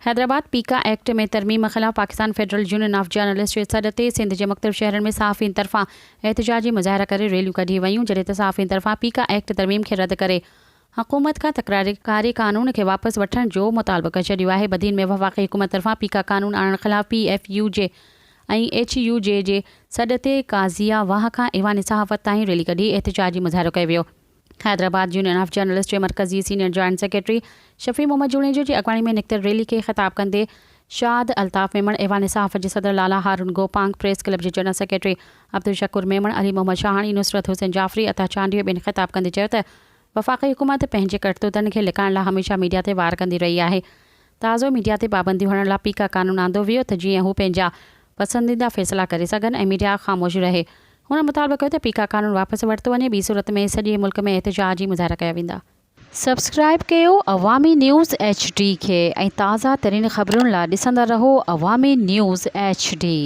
حيدرآباد، پيڪا act ۾ ترميم خلاف Pakistan federal union of journalist جي سڏ تي سنڌ جي مختلف شهرن ۾ صحافين طرفان احتجاجي مظاهرا ڪري ريليون ڪڍي ويون جڏهن ته صحافين طرفان پيڪا ايڪٽ ترميم کي رد ڪري حڪومت کان تڪراري ڪاري قانون کي واپس وٺڻ جو مطالبو ڪري ڇڏيو آهي بدين ۾ وفاقي حڪومت طرفان پيڪا قانون آڻڻ خلاف پي ايف يو جي ۽ ايڇ يو جي جي سڏ تي قاضيه واهه کان ايوان صحافت تائين ريلي ڪڍي احتجاجي مظاهرو ڪيو ويو. حيدرآباد يونين آف جرنلسٽ جي مرڪزي senior joint secretary Shafi Muhammad Junejo جي اڳواڻي ۾ نڪتل ريلي کي خطاب ڪندي شاد الطاف ميمڻ، ايوان صحافت جي صدر لالا هارون گوپانگ، پريس ڪلب جي جنرل سيڪريٽري عبدالشڪور ميمڻ، علي محمد شاهاڻي، نصرت حسين جعفري، عطا چانڊيو ۽ ٻين خطاب ڪندي چيو ته وفاقي حڪومت پنهنجي ڪرتوتن کي لڪائڻ لاء هميشه ميڊيا تي وار ڪندي رهي آهي تازو ميڊيا تي پابنديون هڻڻ لاء پيڪا قانون آندو ويو ته جيئن هو پنهنجا پسنديده فيصلا ڪري سگهن ۽ ميڊيا خاموش رهي. هن مطالبو ڪيو ته پيڪا قانون واپس ورتو وڃي ٻي صورت ۾ سڄي ملڪ ۾ احتجاجي مظاهرا ڪيا ويندا. سبسڪرائيب ڪيو عوامي نيوز ايڇ ڊي کي ۽ تازه ترين خبرن لا ڏسندا رهو عوامي نيوز ايڇ ڊي.